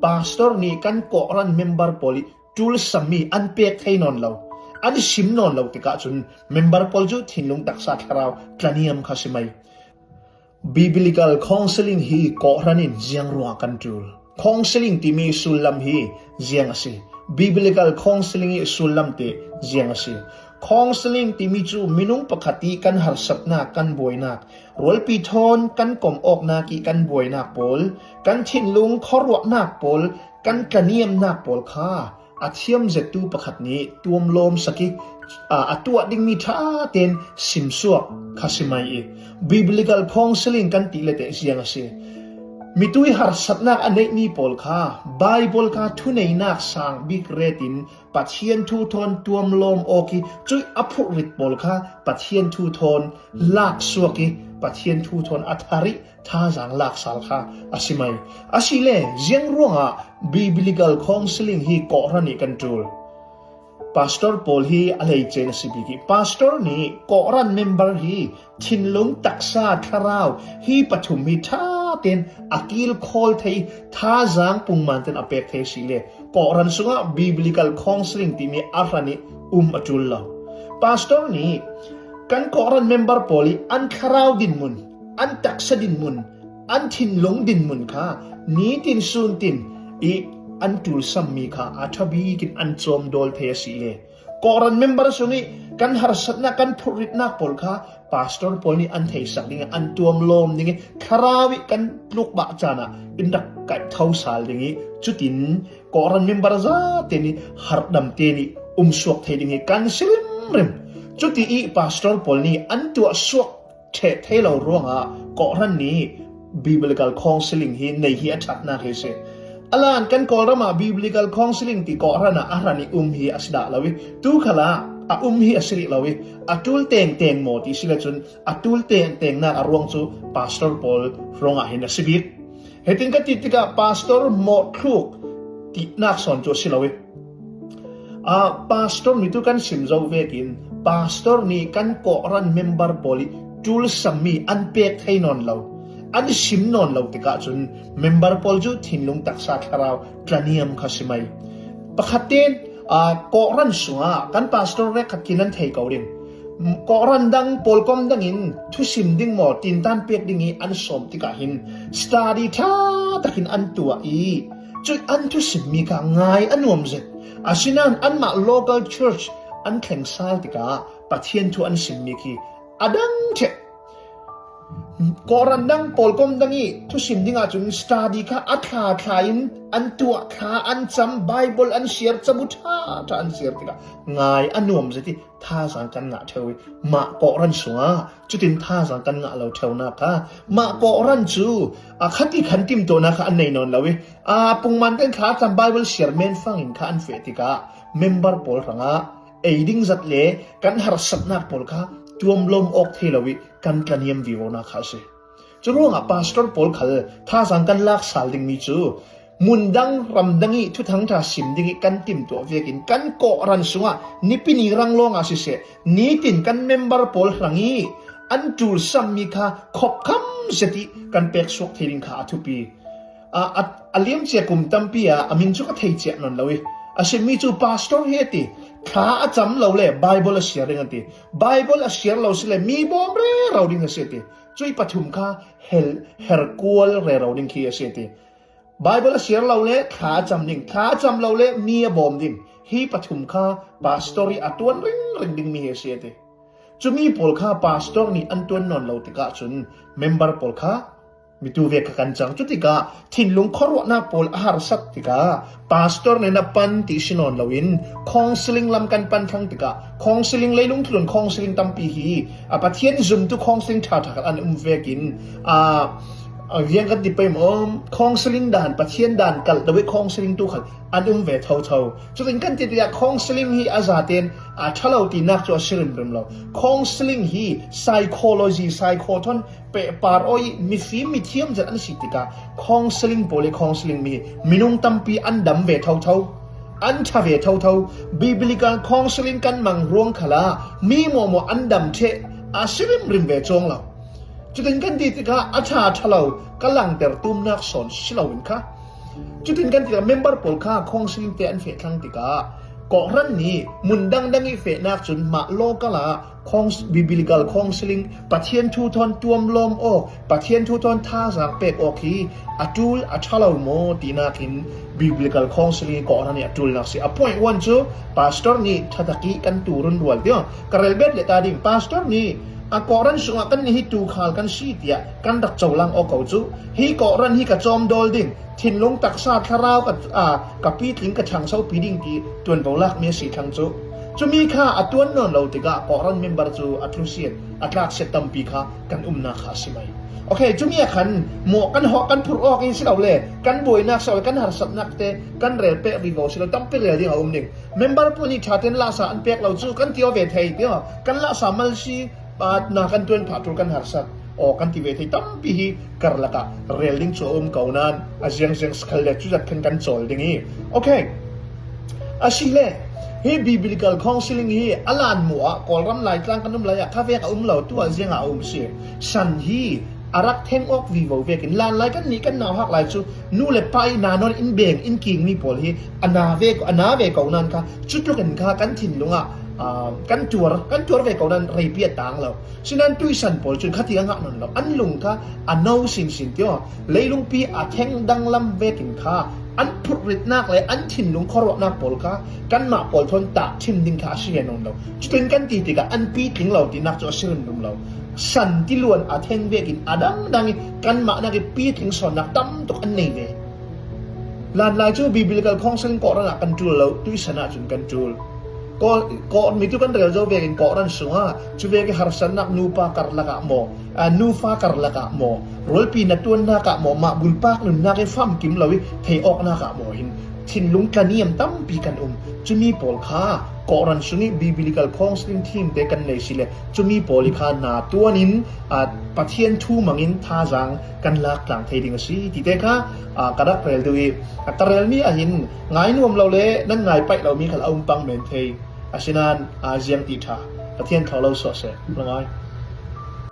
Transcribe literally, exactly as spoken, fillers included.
Pastor nih kan kawhran member pawl ih tulsammi an pek thei nawn lo, an sim nawn lo tikah cun member pawl cu thinlung taksa thlarau tlaniam kha si mai. Biblical counseling hi kawhran in ziang ruangah kan ṭul? Counseling timi sullam hi ziang a si? Biblical counseling ih sullam te ziang a si? Counseling timi cu minung pakhat ih kan harsatnak, kan buainak, rualpi thawn kan kom awknak ih kan buainak pawl, kan thinlung khuaruahnak pawl, kan tlaniamnak pawl kha a thiam zettu pakhat nih tuamlawm sak ih, aa, a tuah dingmi ṭha tein simsuak kha si mai ih, biblical counseling kan tih leteh ziang a si? Mitui harsatnak a neihmi pawl kha Baibal kha thuneihnak sang bik retin Pathian thu thawn tuamlawm awk ih cuih a phurhrit pawl kha Pathian thu thawn laksuak ih Pathian thu thawn a thar ih thazaang laksal kha a si mai. Asile ziang ruangah biblical counseling hi kawhran ih kan ṭul? Pastor pawl hi a hleice in a si bik ih, pastor nih kawhran member hi thinlung taksa thlarau hi pathum hi ṭha tein a kilkhawl thei, thazaang pungman tein a pek thei asile kawhran sungah biblical counseling timi a hran ih um a ṭul lo. Pastor nih kan kawhran member pawl ih an thlarau dinmun, an taksa dinmun, an thinlung dinmun kha nitin suntin ih an tulsammi kha a ṭha bikin an cawmdawl thei asile, kawhran member sungih kan harsatnak, kan phurhritnak pawl kha pastor pawl nih an theisak dingih, an tuamlawm dingih, thlarau ih kan tlukbah caan ah in rak kaih tho sal dingih, cutin kawhran member zate nih harhdam tein ih umsuak thei dingih kan si rimrim. Cuti ih pastor pawl nih an tuahsuak ṭheh thei lo ruangah kawhran nih biblical counseling hi nei hi a ṭhatnak hi a si. A lan kan Kawlram ah biblical counseling ti kawhran ah a hran ih um hi a si dah lo ih, tu khalah a um hi a si rih lo ih, a ṭul tengteng maw ti si le cun a ṭul tengtengnak a ruang cu pastor pawl ruangah hin a si bik. Hitin ka ti tikah pastor mawhthluk tinak sawn cu a si lo ih, aa, pastor mi tu kan sim zo vekin pastor nih kan kawhran member pawl ih tulsammi an pek thei nawn lo, an sim nawn lo tikah cun member pawl cu thinlung taksa thlarau tlaniam kha si mai. Pakhat tein, aa, kawhran sungah kan pastor rek khat khin an thei ko ding. Kawhran dang, pawlkom dang in thusim ding maw, tintan pek ding ih an sawm tikah hin study ṭha takin an tuah ih, cuih an thusimmi kha ngai a nuam zet. Asinain anmah local church an thleng sal tikah Pathian thu an simmi khi a dang ṭheh. Kawhran dang, pawlkom dang ih thusim dingah cun study kha a thla thla in an tuah, thla an cam, Baibal an siar, cabu ṭha ṭha an siar tikah ngai a nuam zet ih thazaang kan ngah ṭheu ih, mah kawhran sungah cutin thazaang kan ngah lo ṭheunak kha mah kawhran cu a khat ih khan timtuahnak kha an nei nawn lo ih, aa, pungman tein thla cam, Baibal siar men fangin kha an feh tikah member pawl hrangah ei ding zat le kan harsatnak pawl kha tuamlawm awk thei lo ih kan tlaniam vivonak kha a si. Curuangah pastor pawl khal thazaang kan lak sal dingmi cu mundang ramdang ih thuthang ṭha sim ding ih kan timtuah vekin kan kawhran sungah nipi ni rang lawngah siseh, nitin kan member pawl hrang ih an ṭulsammi kha khopkham zet ih kan peksuak thei ding kha a thupi. A, a, a liamcia kum tampi ah a min cu ka thei ciah nawn lo ih, a simmi cu pastor hi a ti. Thla a cam lo le Baibal a siar ding a ti. Baibal a siar lo si le mi bawm rero ding a si a ti. Cuih pathum kha hel, herkual rero ding khi a si a ti. Baibal a siar lo le thla a cam ding, thla a cam lo le mi a bawm ding. Hi pathum kha pastor ih a ṭuan ringring dingmi hi a si a ti. Cumi pawl kha pastor nih an ṭuan nawn lo tikah cun member pawl kha mitu vek kha kan cang. Cutikah thinlung khuaruahnak pawl a harsat tikah pastor nih na pan ti si nawn loin counseling lam kan pan thlang tikah counseling, leilung thlun counseling tampi hi a, Pathian zumtu counseling ṭha ṭha khat an um vekin, a, a viang kan ti pei maw, counseling dan, Pathian dan kalh lo ih counseling tu khal an um ve thotho. Cutin kan ti tikah counseling hi a zaten a ṭha lo tinak cu a si rimrim lo. Counseling hi psychology, psychoton pehpar aw ih mifim mithiam zet an si tikah counseling pawl ih counseling mi hi minung tampi an dam ve thotho, an ṭha ve thotho. Biblical counseling kan mang ruang khalah mi mawmaw an dam ṭheh a si rimrim ve cuang lo. Cutin kan ti tikah a ṭha ṭha lo ka langter tumnak sawn si loin kha Cutin kan tikah member pawl kha counseling te an feh thlang tikah kawhran nih mun dangdang i fehnak cun mah local ah biblical counseling, Pathian thu thawn tuamlawm awk, Pathian thu thawn thazaang pek awk hi a ṭul a ṭha lo maw tinak in biblical counseling hi kawhran nih a ṭulnak si. A point one cu pastor nih ṭhatak i kan tu runrual tiah ka relbet le ta ding. Pastor nih a kawhran sungah kan nih hi tuukhal kan si tiah kan rak colang awk ko cu hi kawhran hi ka cawmdawl ding, thinlung taksa thlarau ka, aa, ka pitling ka ṭhangsopi ding ti tuanvo lakmi a si thlang cu. Cumi kha a tuan nawn lo tikah kawhran member cu a tlusiat, a tlakset tampi kha kan umnak kha a si mai. Okay, cumi ah khan maw kan hawh kan phurh awk in si lo le kan buainak si lo le kan harsatnak te kan rel peh vivo si lo tampi rel ding a um ding. Member pawl nih ṭha ten lahsa an pek lo cu kan ti aw ve thei tiah kan lahsa mal si, na kan tuan phah ṭul kan harsat aw kan ti ve thei tampi hi karlak ah rel ding cu a um ko nain a ziangziang si khal le cuzat khan kan cawl ding hi. Okay. Asile hi biblical counseling hi a lan mu ah Kawlram Laitlang kan um lai ah kha vek a um lo, tu ah ziangah a um si. San hi a rak theng awk vivo vekin lan lai kan nih kan nauhak lai cu nu le pa i na nawn in beng in kingmi pawl hi a na ve, a na ve ko nain kha cutluk in kha kan thinlung ah, aa, kan tuar, kan tuar ve ko nain reipi a tang lo. Sinan tuisan pawl cun khati a ngah nawn lo. An lung kha a no sinsin tiah leilungpi a theng danglam vekin kha an phurhritnak le an thinlung khuaruahnak pawl kha kanmah pawl thawn tah ṭhim ding kha a si ve nawn lo. Cutin kan ti tikah an pitling lo tinak cu a si rimrim lo. San tiluan a theng vekin a dangdang i kanmah nak i pitling sawnnak tam tuk an nei ve. Lanlai cu biblical counseling kawhran ah kan ṭul lo, tuisan ah cun kan ṭul. Kawh, kawhmi tu kan rel zo vekin kawhran sungah cu vek i harsatnak nupa karlak ah maw, aa, nufa karlak ah maw, rualpi na tuannak ah maw, mah bulpak nunnak i famkim lo i thei awknak ah maw hin thinlung tlaniam tampi kan um. Cumi pawl kha kawhran sung i biblical counseling team te kan nei si le cumi pawl i kha na tuan in, aa, Pathian thu mangin thazaang kan lak tlang thei ding a si tite kha, aa, ka rak rel duh i, aa, ka relmi ah hin ngai nuam lo le nan ngai paih lomi khal a um pang men thei. Asinan, aa, ziang ti ṭha Pathian thawh lo suah seh. Lungai.